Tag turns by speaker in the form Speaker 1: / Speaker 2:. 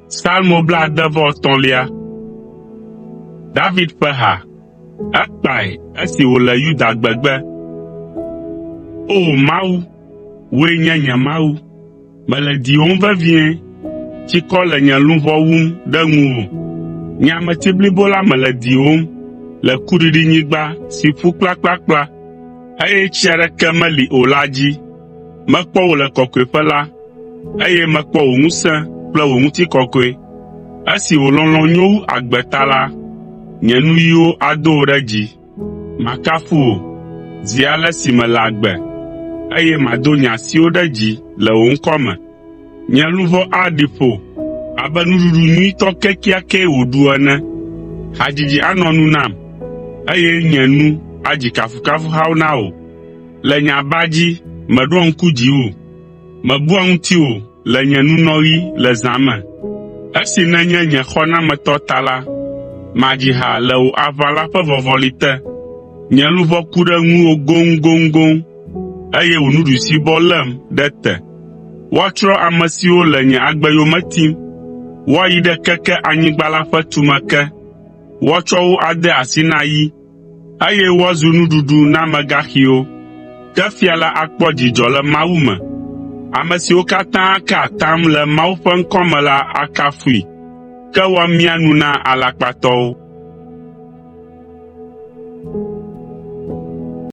Speaker 1: Psalmo blaade-vɔ-etɔ̃lia. David ƒe ha. Ekpae esi wòle Yuda gbegbe. O! Mawu, wòe nye nye Mawu, mele diwòm vevie, tsikɔ le nye luʋɔ wum ɖe ŋuwò. Nye ameti blibo la mele diwòm le kuɖiɖinyigba si ƒu kplakplakpla, eye tsi aɖeke meli o la dzi. Mekpɔ wò le kɔkɔeƒe la, eye mekpɔ wò ŋusẽ kple wò ŋutikɔkɔe. Esi wò lɔlɔ̃ nyo wu agbe ta la, nye nuyiwo ado wò ɖe dzi. Makafu wò zi ale si mele agbe, eye mado nye asiwo ɖe dzi le wò ŋkɔ me. Nye luʋɔ aɖi ƒo abe nuɖuɖu nyuitɔ kekeakee wòɖu ene. Hadzidzi anɔ nu nam, eye nye nu adzi kafukafuhawo na wò. Le nye aba dzi meɖoa ŋku dziwò, mebua ŋutiwò le nye nunɔɣi le zã me. Esi nènye nye xɔnametɔ ta la, madzi ha le wò aʋala ƒe vɔvɔli te. Nye luʋɔ ku ɖe ŋuwò goŋgoŋgoŋ, eye wò nuɖusibɔ lém ɖe te. Woatsrɔ̃ ame siwo le nye agbe yome tim, woayi ɖe keke anyigba la ƒe tume ke, woatsɔ wo ade asi na yi eye woazu nuɖuɖu na amegaxiwo. Ke fia la akpɔ dzidzɔ le Mawu me. Ame siwo katã ka atam le Mawu ƒe ŋkɔ me la akafui, ke woamia nu na alakpatɔwo.